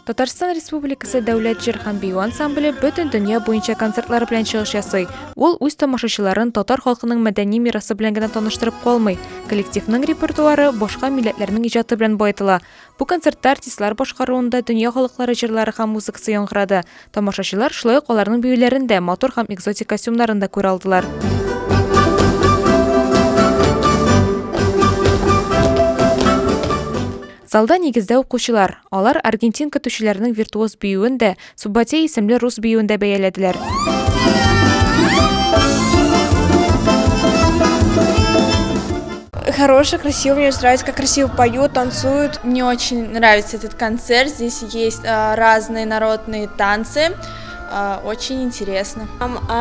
Татарстан Республикасы Дәүләт җыр һәм бию ансамбле бөтен дөнья буенча концертлар белән чыгыш ясый. Ул үз тамашачыларын татар халкының мәдәни мирасы белән генә таныштырып калмый, коллективның репертуары башка милләтләрнең иҗаты белән баетыла. Бу концертта артистлар башкаруында дөнья халыклары җырлары һәм музыкасы яңгырады. Тамашачылар шулай ук аларның биюләрен дә, матур һәм экзотик костюмнарын да күрә алдылар. Залда нигездә укучылар. Алар аргентин көтүчеләренең виртуоз биюен дә, Суббатей исемле рус биюен дә бәяләделәр. Хороший, красивый, мне нравится, как красиво поют, танцуют. Мне очень нравится этот концерт, здесь есть разные народные танцы, очень интересно.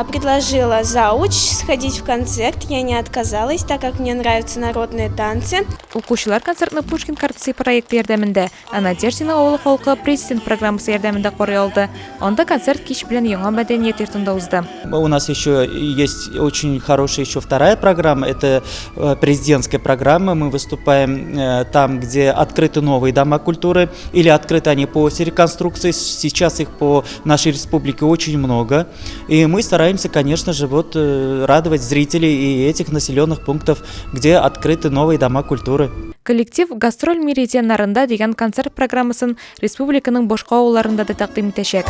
Предложила зауч сходить в концерт, я не отказалась, так как мне нравятся народные танцы. Укучылар концертны Пушкин картасы проекты ярдәмендә, ә Надеждино авылы халкы Президент программасы ярдәмендә карый алды. Анда концерт кич белән яңа мәдәният йортында узды. У нас еще есть очень хорошая еще вторая программа, это э, президентская программа. Мы выступаем э, там, где открыты новые дома культуры или открыты они по реконструкции. Сейчас их по нашей республике очень много. И мы стараемся, конечно же, вот э, радовать зрителей и этих населенных пунктов, где открыты новые дома культуры. Коллектив Гастроль меридианнарында дигән концерт программасын республиканың башка авылларында да тәкъдим итәчәк.